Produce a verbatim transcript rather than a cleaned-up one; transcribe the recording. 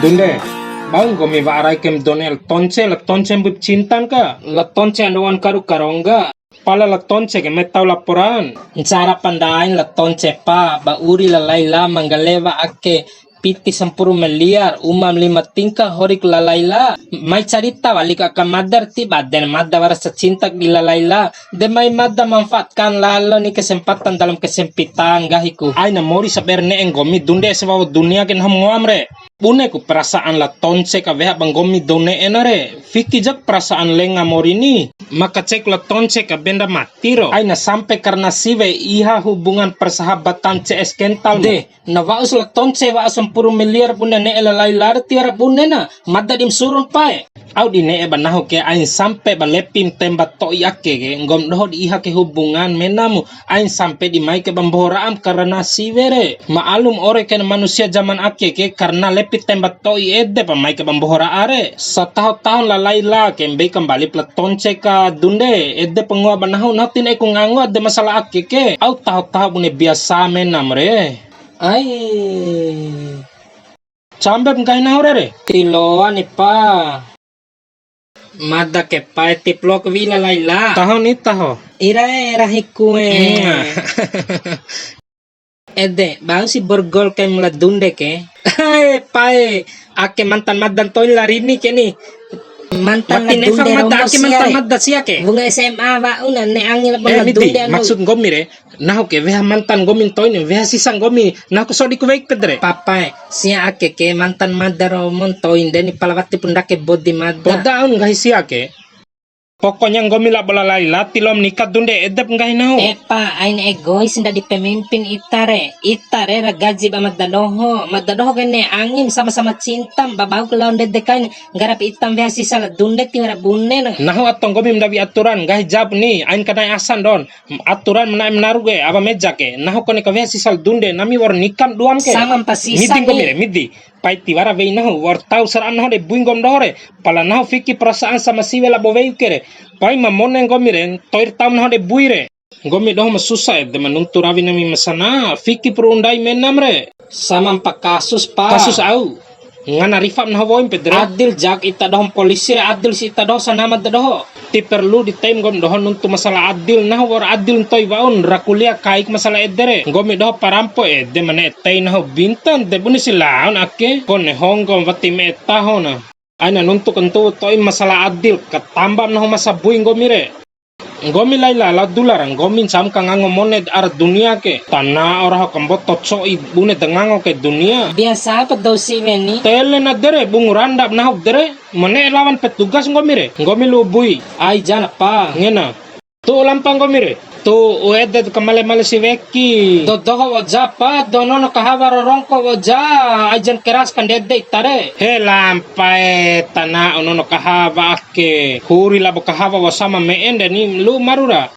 Dunde, bau nggomi wa'a rai kaim dou ne'e la Tonce, la Tonce mbuip cintan ka, la Tonce andoan karu karongga, pala la Tonce ke mai tau laporan. Ncara pandain la Tonce pa, ba uri la Laila ma nggalewa ake piti sampuru miliar, umam lima tingka horik la Laila. Mai carita walik aka mada re, ti baden mada wara sacintak di la Laila. De mai mada manfaatkan lalo ni kesempatan dalam kesempitan nggahiku. Aina mori saber ne'e nggomi Dunde ese wawo dunia ke nahu ma ngoam re. Bune ku perasaan la Tonce ka weha ba nggomi dou ne'e na re. Fiki jak perasaan lenga mori ni. Maka cek la Tonce ka benda mati ro. Aina sampe karena siwe iha hubungan persahabatan C S kental mo. De, na wa'us la Tonce wa'a sampuru miliar bune ne'e la Laila re tiwara bune na. Mada dim surun pae. Au di ne'e ba nahu ke ain sampe ba lepim temba to'i ake ke, nggom doho di iha ke hubungan menamu, ain sampe di mai ke ba mboho ra'am karena siwe re. Ma'alum ore ke manusia zaman ake ke karena lepi temba to'i ede pa mai ke ba mboho ra'a re. Sataho-tahon la Laila ke mbei kambali pla Tonce ka Dunde, ede pa ngoa ba nahu, nahu ti ne'e ku ngango ade masalah ake ke. Au taho-taho bune biasa menam re. Ai. Cambe nggahi nahu re re? Tiloa ni pa. Mada ke pae tip lok wi la Laila. Taho ni taho. Irae rahiku e. Iya. Ede, bau si borgol kaim la Dunde ke. Hai, pae. Ake mantan mada ntoin la Rini ke ni. Mantan la Dunde romo sia. Mada ake mantan mada sia ke. Wunga S M A wa'u na ne'e angi la Dunde anu. Eh, midi, maksud nggomi re. Nahu ke weha mantan nggomi ntoin, weha sisa nggomi. Nahu ke sodi ku wei pede re. Papae, sia ake ke mantan mada romo ntoin de ni pala wati pu ndake bodi mada. Poda aun nggahi sia ke. Pokoknya nggomi labo la Laila ti loam nika Dunde edep nggahi nahu. Epa, ain egois ndadi pemimpin ita re. Ita re ra gaji ba mada doho. Mada doho ke ne'e angin sama-sama cintam, ba bau ke laon ndede kain. Nggarap itam weha sisa la Dunde tiwara bune na. Nahu ato nggomi ma ndawi aturan, nggahi jap ni, ain kana'e asan don. Aturan ma na'e ma naru ke, awa meja ke, nahu kone ka weha sisa la Dunde, nami wa'ur nikam duam ke. Sama mpa sisa ni. Midi nggomi re, midi. Pai tiwara wei nahu, wa'ur tau sara'an nahu de bui nggom doho re. Pala nahu fiki perasaan sama siwe labo wei ke re. Pai ma mone nggomi re, toir taum nahu de bui re. Nggomi doho ma susa ede ma nuntu rawi nami ma sana, fiki puru undai menam re. Sama mpa kasus, pa. Kasus au. Ngana rifam nahu woim pede re. Adil jak ita doho ma polisi re, adil si ita doho sanama da doho. Ti perlu di taim nggomi doho nuntu masalah adil, nahu wa'ur adil ntoi wa'un, ra kuliah kaik masalah ede re. Nggomi doho parampo ede ma ne'e tei nahu bintan, de bune si laon ake, kone honggo wati me'e taho na. Aina nuntu kentu to'i masalah adil, katambam nahu masa bui nggomi re. Nggomi Laila, lao dula ra, nggomi ncam ka ngango mone ara dunia ke. Tana'o raho kamboto co'i bune da ngango ke dunia. Biasa apa dou siwe ni? Tele na dere, bungu randap nahuk dere, ma ne'e lawan petugas nggomi re. Nggomi lu'u bui. Ai jana pa. Ngena. Tu'u lampa nggomi re. Tu'u ede ka male-male si weki. Dodoho wa'u ja pa, do nono kahawa ro rongko wa'u ja, ai jan keras kandede ita re. He lampa e, tana'o nono kahawa ake. Huri labo kahawa wa'u sama me'e nde ni lu'u maru ra.